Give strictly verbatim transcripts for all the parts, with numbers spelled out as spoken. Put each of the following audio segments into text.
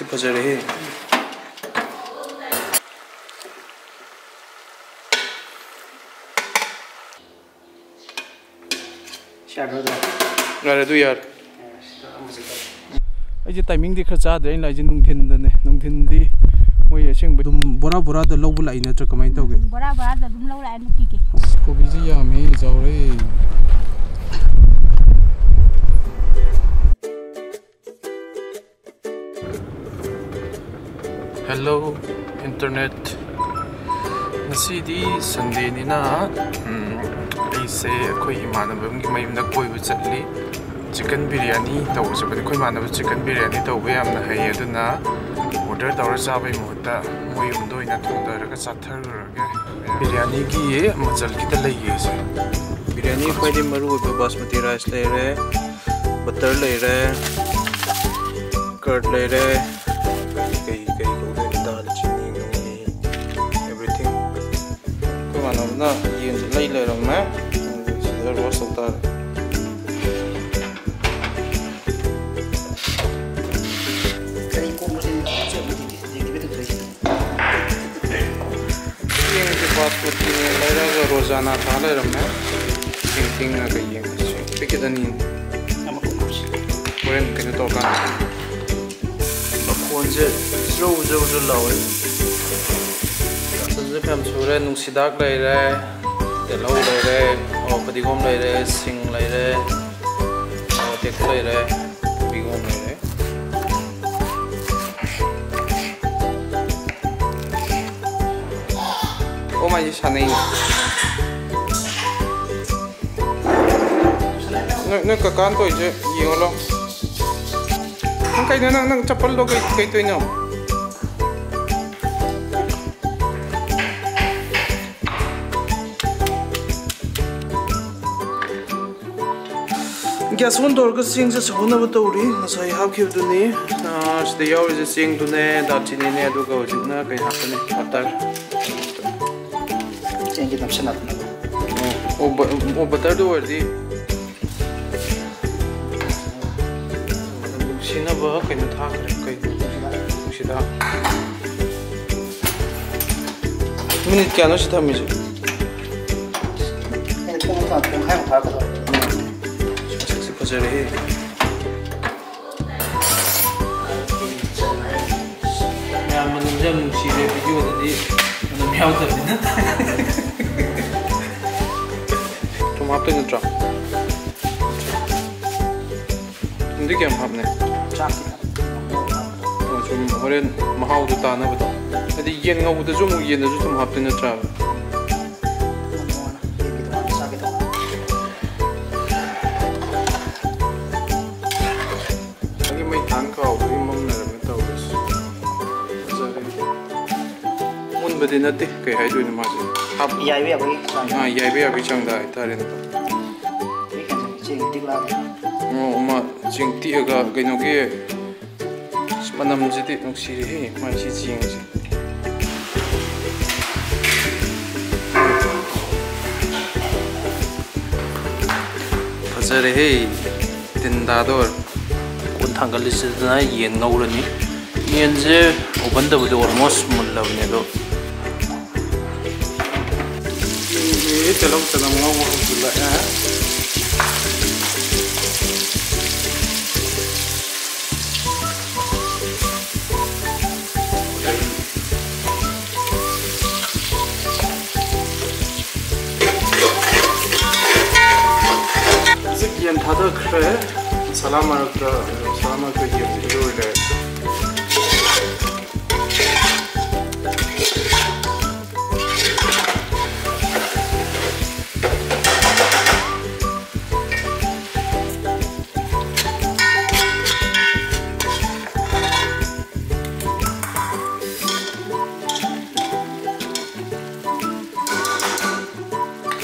ꯐꯖꯔꯦꯍꯦ꯫ ꯌꯥꯔꯦ, ꯑꯗꯨ ꯌꯥꯔꯦ꯫ ꯑꯩꯁꯦ timing ꯗꯤ ꯈꯔ ꯆꯥꯗ꯭ꯔꯦ, ꯑꯩꯅ ꯂꯥꯛꯏꯁꯦ ꯅꯨꯡꯊꯤꯟꯗꯅꯦ꯫ ꯅꯨꯡꯊꯤꯟꯗꯤ ꯃꯣꯏ ꯑꯁꯦꯡꯕ ꯑꯗꯨꯝ ꯕꯣꯔꯥ ꯕꯣꯔꯥꯗ ꯂꯧꯕ ꯂꯥꯛꯏ ꯅꯠꯇ꯭ꯔꯥ, ꯀꯃꯥꯏꯅ ꯇꯧꯒꯦ? ꯎꯝ, ꯕꯣꯔꯥ ꯕꯣꯔꯥꯗ ꯑꯗꯨꯝ ꯂꯧ ꯂꯥꯛꯑꯦ ꯅꯨꯡꯇꯤꯒꯤ꯫ ꯑꯁ, ꯀꯣꯕꯤꯁꯦ ꯌꯥꯝꯃꯦ, ꯆꯥꯎꯔꯦ꯫ Hello internet, ꯉꯁꯤꯗꯤ Sunday ꯅꯤꯅ, ꯎꯝ, ꯑꯩꯁꯦ ꯑꯩꯈꯣꯏ ꯏꯃꯥꯟꯅꯕ ꯑꯃꯒꯤ ꯃꯌꯨꯝꯗ ꯀꯣꯏꯕ ꯆꯠꯂꯤ꯫ Chicken biryani ꯇꯧꯕ ꯆꯠꯄꯗ ꯑꯩꯈꯣꯏ ꯏꯃꯥꯟꯅꯕ chicken biryani ꯇꯧꯕ ꯌꯥꯝꯅ ꯍꯩꯌꯦ, ꯑꯗꯨꯅ order ꯇꯧꯔ ꯆꯥꯕꯒꯤ ꯃꯍꯨꯠꯇ ꯃꯣꯏ ꯌꯨꯝꯗ ꯑꯣꯏꯅ ꯊꯣꯡꯊꯔꯒ ꯆꯥꯊꯔꯨꯔꯒꯦ꯫ Biryani ꯒꯤ ꯃꯆꯜ ꯈꯤꯇ ꯂꯩꯒꯦꯁꯦ꯫ Biryani ꯈ꯭ꯋꯥꯏꯗꯒꯤ ꯃꯔꯨ ꯑꯣꯏꯕ basmati rice ꯂꯩꯔꯦ, butter ꯂꯩꯔꯦ, curd ꯂꯩꯔꯦ, ꯀꯩ ꯀꯩ ꯀꯧꯗꯣꯏꯅꯣ, ꯗꯥꯜ ꯆꯤꯅꯤ ꯅꯨꯡꯅꯤ, everything꯫ ꯑꯩꯈꯣꯏ ꯃꯥꯟꯅꯕꯅ ꯌꯦꯟꯁꯦ ꯂꯩ ꯂꯩꯔꯝꯃꯦ, ꯁꯤꯗ roast ꯇꯧ ꯇꯥꯔꯦ꯫ ꯀꯔꯤ ꯀꯣꯛꯅꯣ ꯁꯤꯅ ꯆꯦꯞ ꯃꯇꯤꯛ ꯇꯤꯛ ꯇꯤꯛ ꯇꯤꯛ ꯇꯤꯛ ꯇꯧꯔꯤꯁꯦ? ꯆꯦꯡꯁꯦ basmati ꯅꯦ ꯂꯩꯔꯒ ꯔꯣꯖꯥꯅꯥ ꯊꯥ ꯂꯩꯔꯝꯃꯦ꯫ ꯆꯦꯡ ꯇꯤꯡꯉꯒ ꯌꯦꯡꯉꯁꯤ꯫ ꯄꯤꯀꯦꯠ ꯑꯅꯤ꯫ ꯑꯃꯈꯛ ꯍꯥꯞꯁꯤ꯫ ꯍꯣꯔꯦꯟ ꯀꯩꯅꯣ ꯇꯧꯔꯀꯥꯟꯗ꯫ ꯃꯈꯣꯟꯁꯦ ꯖ꯭ꯔꯧ ꯖ꯭ꯔꯧ ꯖ꯭ꯔꯧ ꯂꯥꯎꯋꯦ꯫ ꯃꯆꯜꯁꯦ ꯐꯅꯌꯥꯝ ꯁꯨꯔꯦ꯫ ꯅꯨꯡꯁꯤꯗꯥꯛ ꯂꯩꯔꯦ, ꯇꯤꯜꯍꯧ ꯂꯩꯔꯦ, ꯑꯣ, ꯐꯗꯤꯒꯣꯝ ꯂꯩꯔꯦ, ꯁꯤꯡ ꯂꯩꯔꯦ, ꯃꯣꯔꯣꯛ ꯑꯇꯦꯛꯄ ꯂꯩꯔꯦ, ꯐꯗꯤꯒꯣꯝ ꯂꯩꯔꯦ꯫ ꯑꯣ ꯃꯥꯏꯁꯦ ꯁꯥꯟꯅꯩꯅꯦ꯫ ꯅꯣꯏ, ꯅꯣꯏ ꯀꯀꯥꯅ ꯇꯧꯔꯤꯁꯦ ꯌꯦꯡꯉꯣ ꯂꯥꯎ꯫ ꯅꯪ ꯀꯩꯅꯣ, ꯅꯪ, ꯅꯪ ꯆꯄꯜꯗꯣ ꯀꯩ, ꯀꯩ ꯇꯧꯔꯤꯅꯣ? Gas on ꯇꯧꯔꯒ ꯆꯦꯡꯁꯦ ꯁꯧꯍꯟꯅꯕ ꯇꯧꯔꯤ꯫ ꯉꯁꯥꯏ ꯍꯥꯞꯈꯤꯕꯗꯨꯅꯤ꯫ ꯑꯥ, ꯁꯤꯗ ꯌꯥꯎꯔꯤꯁꯦ ꯆꯦꯡꯗꯨꯅꯦ, ꯗꯥꯜꯆꯤꯅꯤꯅꯦ, ꯑꯗꯨꯒ ꯍꯧꯖꯤꯛꯅ ꯀꯩ ꯍꯥꯞꯄꯅꯤ? Butter꯫ ꯆꯦꯡꯁꯦ ꯅꯞꯁꯤꯟꯅꯗꯅꯕ꯫ ꯑꯣ, ꯑꯣ, ꯕ-, ꯑꯣ, butter ꯗꯨ ꯑꯣꯏꯔꯗꯤ꯫ ꯁꯤꯅꯕ ꯀꯩꯅꯣ ꯊꯥꯈ꯭ꯔꯦ, ꯀꯩꯅꯣ? ꯁꯤꯗ꯫ ꯃꯤꯅꯤꯠ ꯀꯌꯥꯅꯣ ꯁꯤ ꯊꯝꯃꯤꯁꯦ? ꯑꯩꯅ ꯄꯨꯡ ꯑꯃ ꯄꯨꯡꯈꯥꯏꯃꯨꯛ ꯐꯥꯔꯛꯀꯗꯧꯔꯦ꯫ ꯃꯁꯛꯁꯦ ꯐꯖꯔꯦꯍꯦ꯫ ꯃꯌꯥꯝ ꯃꯅꯝꯁꯦ ꯌꯥꯝ ꯅꯨꯡꯁꯤꯔꯦ, ꯚꯤꯗꯤꯑꯣꯗꯗꯤ ꯃꯅꯝ ꯌꯥꯎꯗꯕꯅꯤꯅ꯫ ꯊꯨꯝ ꯍꯥꯞꯇꯣꯏ ꯅꯠꯇ꯭ꯔꯣ? ꯊꯨꯝꯗꯤ ꯀꯌꯥꯝ ꯍꯥꯞꯅꯤ? ꯆꯥꯛꯀꯤ꯫ ꯑꯣ, ꯁꯨꯝ ꯍꯣꯔꯦꯟ ꯃꯍꯥꯎꯗꯣ ꯇꯥꯅꯕꯗꯣ꯫ ꯍꯥꯏꯗꯤ ꯌꯦꯟ ꯉꯧꯕꯗꯁꯨ ꯑꯃꯨꯛ ꯌꯦꯟꯗꯁꯨ ꯊꯨꯝ ꯍꯥꯞꯇꯣꯏ ꯅꯠꯇ꯭ꯔꯥ? ꯌꯦꯟꯒꯤ ꯇꯣꯉꯥꯟꯅ, ꯆꯥꯛꯀꯤ ꯇꯣꯉꯥꯟꯅ꯫ ꯑꯩꯒꯤ ꯃꯩ ꯊꯥꯟ ꯀꯥꯎꯕꯒꯤ ꯃꯝꯅꯔꯝꯃꯦ ꯇꯧꯔꯤꯁꯦ꯫ ꯐꯖꯔꯦ꯫ ꯃꯨꯟꯕꯗꯤ ꯅꯠꯇꯦ, ꯀꯩ ꯍꯥꯏꯗꯣꯏꯅꯣ ꯃꯥꯁꯦ? ꯍꯥꯞ-, ꯌꯥꯏꯕ ꯌꯥꯕꯒꯤ ꯆꯥꯡ꯫ ꯑꯥ, ꯌꯥꯏꯕ ꯌꯥꯕꯒꯤ ꯆꯥꯡꯗ ꯍꯥꯏꯇꯥꯔꯦꯅꯦꯀꯣ꯫ ꯑꯩ ꯀꯩꯅꯣ, ꯆꯦꯡ ꯇꯤꯛꯂꯛꯑꯒ꯫ ꯑꯣ, ꯃꯥ ꯆꯦꯡ ꯇꯤꯛꯑꯒ ꯀꯩꯅꯣꯒꯤ, ꯑꯁ, ꯃꯅꯝꯁꯤꯗꯤ ꯅꯨꯡꯁꯤꯔꯦꯍꯦ, ꯃꯥꯏꯁꯤ ꯆꯦꯡꯁꯦ꯫ ꯐꯖꯔꯦꯍꯦ, ꯇꯤꯟ ꯇꯥꯗꯧꯔꯦ꯫ ꯀꯣꯟ ꯊꯥꯡꯒꯠꯂꯤꯁꯤꯗꯅ ꯌꯦꯟ ꯉꯧꯔꯅꯤ꯫ ꯌꯦꯟꯁꯦ oven ꯗꯕꯨꯗꯤ almost ꯃꯨꯜꯂꯕꯅꯦ ꯑꯗꯣ꯫ ꯁꯤꯡꯁꯤ ꯇꯤꯜꯍꯧ ꯆꯅꯝ ꯉꯧꯕ ꯍꯧꯖꯤꯜꯂꯛꯑꯦ꯫ ꯍꯧꯖꯤꯛ ꯌꯦꯟ ꯊꯥꯗꯈ꯭ꯔꯦ꯫ ꯃꯁꯥꯂꯥ ꯃꯔꯛꯇ, ꯃꯁꯥꯂꯥ ꯃꯔꯛꯇ ꯌꯦꯟꯁꯤ ꯏꯔꯣꯏꯔꯦ꯫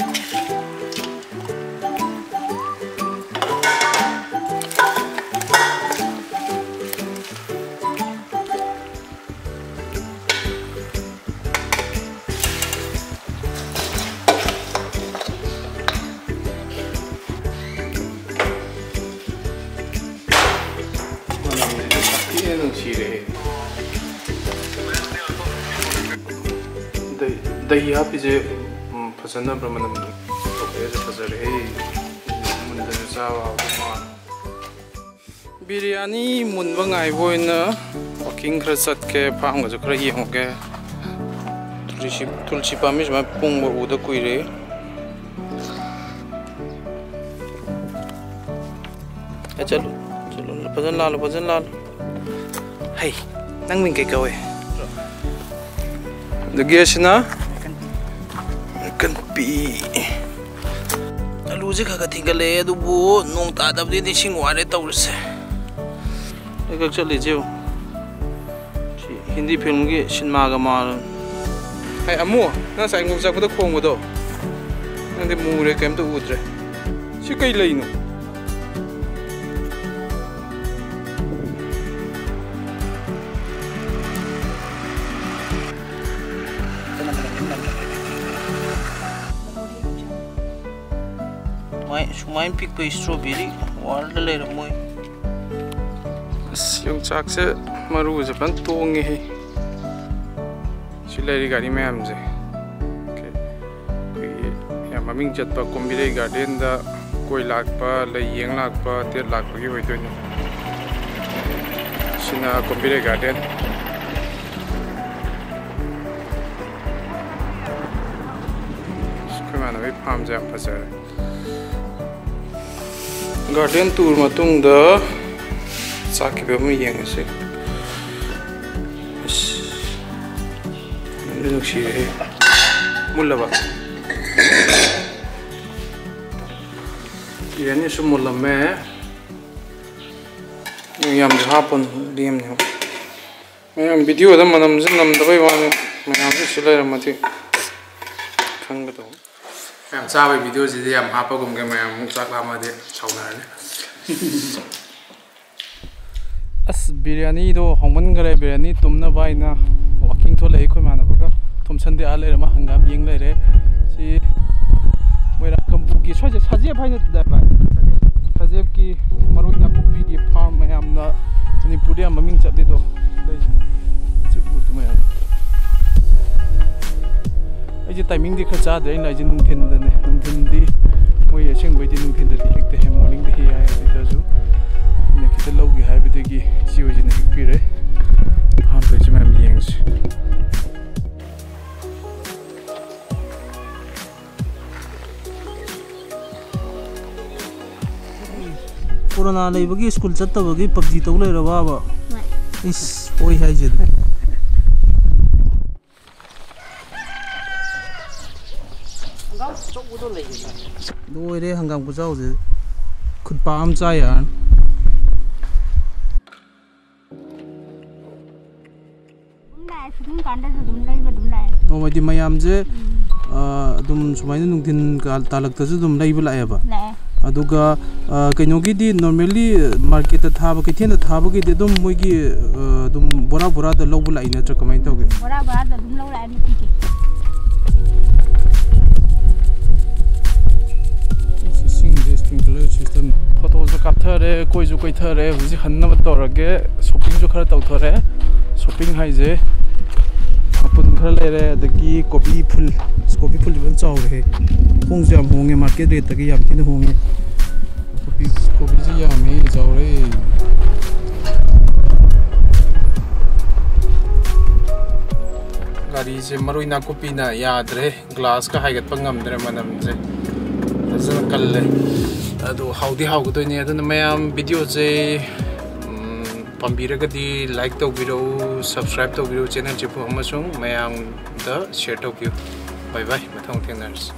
ꯁꯤꯔꯦ꯫ ꯗꯍꯤ ꯍꯥꯞꯄꯤꯁꯦ ꯐꯖꯅꯕ꯭ꯔꯥ? ꯃꯅꯝ ꯐꯖꯔꯦ꯫ ꯃꯨꯟꯗꯅ ꯆꯥꯕ ꯍꯥꯎꯗꯧ ꯃꯥꯜꯂꯦ꯫ ꯕꯤꯔꯌꯥꯅꯤ ꯃꯨꯟꯕ ꯉꯥꯏꯕ ꯑꯣꯏꯅ ꯋꯥꯛꯀꯤꯡ ꯈꯔ ꯆꯠꯀꯦ, ꯐꯥꯝꯒꯁꯨ ꯈꯔ ꯌꯦꯡꯉꯨꯒꯦ꯫ ꯇꯨꯜꯁꯤ, ꯇꯨꯜꯁꯤ ꯄꯥꯝꯕꯤ ꯁꯨꯃꯥꯏꯅ ꯄꯨꯡꯕ ꯎꯗ ꯀꯨꯏꯔꯦ꯫ ꯑꯦ, ꯆꯠꯂꯨ, ꯆꯠꯂꯨ, ꯐꯖꯅ ꯂꯥꯜꯂꯨ, ꯐꯖꯅ ꯂꯥꯜꯂꯨ꯫ ꯍꯩ, ꯅꯪ ꯃꯤꯡ ꯀꯩ ꯀꯧꯏ? ꯑꯗꯒꯤ ꯑꯁꯤꯅ ꯀꯟꯄꯤ꯫ ꯑꯂꯨꯁꯦ ꯈꯔ ꯈꯔ ꯊꯤꯡꯒꯠꯂꯛꯑꯦ, ꯑꯗꯨꯕꯨ ꯅꯣꯡ ꯇꯥꯗꯕꯗꯒꯤ ꯏꯁꯤꯡ ꯋꯥꯔꯦ ꯇꯧꯔꯤꯁꯦ꯫ ꯑꯩ ꯈꯛ ꯆꯠꯂꯤꯁꯦ ꯌꯦꯡꯉꯨ꯫ ꯁꯤ ꯍꯤꯟꯗꯤ ꯐꯤꯂꯝꯒꯤ ꯁꯤꯅꯦꯃꯥꯒ ꯃꯥꯜꯂꯦ꯫ ꯍꯥꯏ ꯑꯃꯨ, ꯅꯪ ꯉꯁꯥꯏ ꯉꯧ ꯆꯠꯄꯗ ꯈꯣꯡꯕꯗꯣ, ꯅꯪꯗꯤ ꯃꯨꯔꯦ, ꯀꯩꯝꯇ ꯎꯗ꯭ꯔꯦ꯫ ꯁꯤ ꯀꯩ ꯂꯩꯅꯣ? ꯁꯨꯃꯥꯏ-, ꯁꯨꯃꯥꯏꯅ ꯄꯤꯛꯄ strawberry world ꯂꯩꯔꯝꯃꯣꯏ꯫ ꯑꯁ, ꯌꯣꯡꯆꯥꯛꯁꯦ ꯃꯔꯨꯁꯦ ꯐꯖꯅ ꯇꯣꯡꯉꯦꯍꯦ꯫ ꯁꯤ ꯂꯩꯔꯤ ꯒꯥꯔꯤ ꯃꯌꯥꯝꯁꯦ꯫ ꯑꯣꯀꯦ꯫ ꯑꯩꯈꯣꯏꯒꯤ ꯌꯥꯝ ꯃꯃꯤꯡ ꯆꯠꯄ ꯀꯣꯝꯕꯤꯔꯩ ꯒꯥꯔꯗꯦꯟꯗ ꯀꯣꯏ ꯂꯥꯛꯄ, ꯂꯩ ꯌꯦꯡ ꯂꯥꯛꯄ, ꯗꯦꯠ ꯂꯥꯛꯄꯒꯤ ꯑꯣꯏꯗꯣꯏꯅꯤ꯫ ꯁꯤꯅ ꯀꯣꯝꯕꯤꯔꯩ ꯒꯥꯔꯗꯦꯟ꯫ ꯑꯩꯈꯣꯏ ꯏꯃꯥꯟꯅꯕꯒꯤ ꯐꯥꯝꯁꯦ ꯌꯥꯝ ꯐꯖꯔꯦ꯫ ꯒꯥꯔꯗꯦꯟ ꯇꯨꯔ ꯃꯇꯨꯡꯗ ꯆꯥꯛꯀꯤ ꯐꯤꯕꯝ ꯑꯃ ꯌꯦꯡꯉꯁꯤ꯫ ꯑꯁ, ꯅꯨꯡꯗꯤ ꯅꯨꯡꯁꯤꯔꯦꯍꯦ꯫ ꯃꯨꯜꯂꯕ? ꯕꯤꯔꯌꯥꯅꯤꯁꯨ ꯃꯨꯜꯂꯝꯃꯦ꯫ ꯌꯥꯝꯁꯨ ꯍꯥꯞꯄꯅꯨ, ꯂꯦꯝꯅꯦꯕ꯫ ꯃꯌꯥꯝ ꯚꯤꯗꯤꯑꯣꯗ ꯃꯅꯝꯁꯦ ꯅꯝꯗꯕꯩ ꯋꯥꯅꯤ, ꯃꯌꯥꯝꯁꯨ ꯁꯤ ꯂꯩꯔꯝꯃꯗꯤ ꯈꯪꯒꯗꯧꯕ꯫ ꯃꯌꯥꯝ ꯆꯥꯕꯩ ꯚꯤꯗꯤꯑꯣꯁꯤꯗꯤ ꯌꯥꯝ ꯍꯥꯞꯄꯒꯨꯝꯒꯦ, ꯃꯌꯥꯝ ꯑꯃꯨꯛ ꯆꯥꯛ ꯂꯥꯝꯃꯗꯤ ꯁꯥꯎꯅꯔꯅꯤ꯫ ꯑꯁ, ꯕꯤꯔꯌꯥꯅꯤꯗꯣ ꯍꯥꯎꯃꯟꯈꯔꯦ꯫ ꯕꯤꯔꯌꯥꯅꯤ ꯇꯨꯝꯅꯕ ꯍꯥꯏꯅ ꯋꯥꯛꯀꯤꯡ ꯊꯣꯛꯂꯛꯑꯦ ꯑꯩꯈꯣꯏ ꯏꯃꯥꯟꯅꯕꯒ꯫ ꯊꯣꯝꯁꯟꯗꯤ ꯑꯥ ꯂꯩꯔꯦ, ꯃꯥ ꯍꯪꯒꯥꯝ ꯌꯦꯡ ꯂꯩꯔꯦ꯫ ꯁꯤ ꯃꯣꯏꯔꯥꯡ ꯀꯝꯄꯨꯒꯤ ꯁ꯭ꯋꯥꯏꯁꯦ ꯁꯖꯦꯞ ꯍꯥꯏꯅ ꯇꯥꯏ ꯚꯥꯏ? ꯁꯖꯦꯞꯀꯤ ꯃꯔꯣꯏ ꯅꯥꯀꯨꯞꯄꯤꯒꯤ ꯐꯥꯔꯝ ꯃꯌꯥꯝꯅ ꯃꯅꯤꯄꯨꯔꯗ ꯌꯥꯝ ꯃꯃꯤꯡ ꯆꯠꯂꯤꯗꯣ꯫ ꯇꯥꯏꯃꯤꯡꯗꯤ ꯈꯔ ꯆꯥꯗ꯭ꯔꯦ, ꯑꯩꯅ ꯍꯥꯏꯁꯦ ꯅꯨꯡꯊꯤꯟꯗꯅꯦ꯫ ꯅꯨꯡꯊꯤꯟꯗꯤ ꯃꯣꯏ ꯑꯁꯦꯡꯕꯩꯗꯤ ꯅꯨꯡꯊꯤꯟꯗꯗꯤ ꯍꯦꯛꯇꯦ, ꯃꯣꯔꯅꯤꯡꯗ ꯍꯦꯛ ꯍꯥꯏ꯫ ꯑꯗꯨ ꯑꯣꯏꯇꯥꯔꯁꯨ ꯑꯩꯅ ꯈꯤꯇ ꯂꯧꯒꯦ ꯍꯥꯏꯕꯗꯒꯤ ꯏꯆꯦ ꯍꯣꯏꯁꯤꯅ ꯍꯦꯛꯄꯤꯔꯦ꯫ ꯐꯥꯝ ꯇꯧꯔꯤꯁꯦ ꯃꯌꯥꯝ ꯌꯦꯡꯁꯤ꯫ ꯀꯣꯔꯣꯅꯥ ꯂꯩꯕꯒꯤ ꯁ꯭ꯀꯨꯜ ꯆꯠꯇꯕꯒꯤ ꯄꯞꯖꯤ ꯇꯧ ꯂꯩꯔꯕꯕ? ꯍꯣꯏ꯫ ꯏꯁ, ꯍꯣꯏ ꯍꯥꯏꯁꯤꯗꯤ꯫ ꯂꯣꯏꯔꯦ ꯍꯪꯒꯥꯝ ꯈꯨꯆꯥꯎꯁꯦ꯫ ꯈꯨꯠ ꯄꯥꯛ ꯑꯃ ꯆꯥ ꯌꯥꯔꯅꯤ꯫ ꯑꯗꯨꯝ ꯂꯥꯛꯑꯦ, ꯁꯨꯝ ꯀꯥꯟꯗꯁꯨ ꯑꯗꯨꯝ ꯂꯩꯕ ꯑꯗꯨꯝ ꯂꯥꯛꯑꯦ꯫ ꯑꯣ, ꯍꯥꯏꯗꯤ ꯃꯌꯥꯝꯁꯦ, ꯎꯝ꯫ ꯑ, ꯑꯗꯨꯝ ꯁꯨꯃꯥꯏꯅ ꯅꯨꯡꯊꯤꯟ ꯀꯥ-, ꯇꯥꯜꯂꯛꯇꯁꯨ ꯑꯗꯨꯝ ꯂꯩꯕ ꯂꯥꯛꯑꯦꯕ? ꯂꯥꯛꯑꯦ꯫ ꯑꯗꯨꯒ, ꯑ, ꯀꯩꯅꯣꯒꯤꯗꯤ normally ꯃꯥꯔꯀꯦꯠꯇ ꯊꯥꯕ, ꯀꯩꯊꯦꯜꯗ ꯊꯥꯕꯒꯤꯗꯤ ꯑꯗꯨꯝ ꯃꯣꯏꯒꯤ, ꯑ, ꯑꯗꯨꯝ ꯕꯣꯔꯥ ꯕꯣꯔꯥꯗ ꯂꯧꯕ ꯂꯥꯛꯏ ꯅꯠꯇ꯭ꯔꯥ? ꯀꯃꯥꯏꯅ ꯇꯧꯒꯦ? ꯕꯣꯔꯥ ꯕꯣꯔꯥꯗ ꯑꯗꯨꯝ ꯂꯧ ꯂꯥꯛꯑꯦ ꯅꯨꯡꯇꯤꯒꯤ꯫ ꯏꯁꯤꯡꯁꯦ sprinkler system꯫ ꯐꯣꯇꯣꯁꯨ ꯀꯥꯞꯊꯔꯦ, ꯀꯣꯏꯁꯨ ꯀꯣꯏꯊꯔꯦ, ꯍꯧꯖꯤꯛ ꯍꯟꯅꯕ ꯇꯧꯔꯒꯦ꯫ ꯁꯣꯞꯄꯤꯡꯁꯨ ꯈꯔ ꯇꯧꯊꯣꯔꯦ꯫ ꯁꯣꯞꯄꯤꯡ ꯍꯥꯏꯁꯦ ꯃꯄꯨꯟ ꯈꯔ ꯂꯩꯔꯦ, ꯑꯗꯒꯤ ꯀꯣꯕꯤ ꯐꯨꯜ, ꯀꯣꯕꯤ ꯐꯨꯜꯁꯦ ꯐꯖꯅ ꯆꯥꯎꯔꯦꯍꯦ꯫ ꯍꯣꯡꯁꯨ ꯌꯥꯝ ꯍꯣꯡꯉꯦ, ꯃꯥꯔꯀꯦꯠ ꯔꯦꯠꯇꯒꯤ ꯌꯥꯝ ꯊꯤꯅ ꯍꯣꯡꯉꯦ꯫ ꯀꯣꯕꯤ, ꯀꯣꯕꯤꯁꯦ ꯌꯥꯝꯃꯦ, ꯆꯥꯎꯔꯦ꯫ ꯒꯥꯔꯤꯁꯦ ꯃꯔꯣꯏ ꯅꯥꯀꯨꯞꯄꯤꯅ ꯌꯥꯗ꯭ꯔꯦ꯫ ꯒ꯭ꯂꯥꯁꯀ ꯍꯥꯏꯒꯠꯄ ꯉꯝꯗ꯭ꯔꯦ, ꯃꯅꯝꯁꯦ ꯐꯖꯅ ꯀꯜꯂꯦ꯫ ꯑꯗꯣ ꯍꯥꯎꯗꯤ ꯍꯥꯎꯒꯗꯣꯏꯅꯦ꯫ ꯑꯗꯨꯅ ꯃꯌꯥꯝ ꯚꯤꯗꯤꯑꯣꯁꯦ, ꯎꯝ, ꯄꯥꯝꯕꯤꯔꯒꯗꯤ like ꯇꯧꯕꯤꯔꯛꯎ, subscribe ꯇꯧꯕꯤꯔꯛꯎ ꯆꯦꯅꯦꯜ ꯆꯤꯐꯨ ꯑꯃꯁꯨꯡ ꯃꯌꯥꯝꯗ share ꯇꯧꯕꯤꯌꯨ꯫ Bye bye, ꯃꯊꯪ ꯊꯦꯡꯅꯔꯁꯤ꯫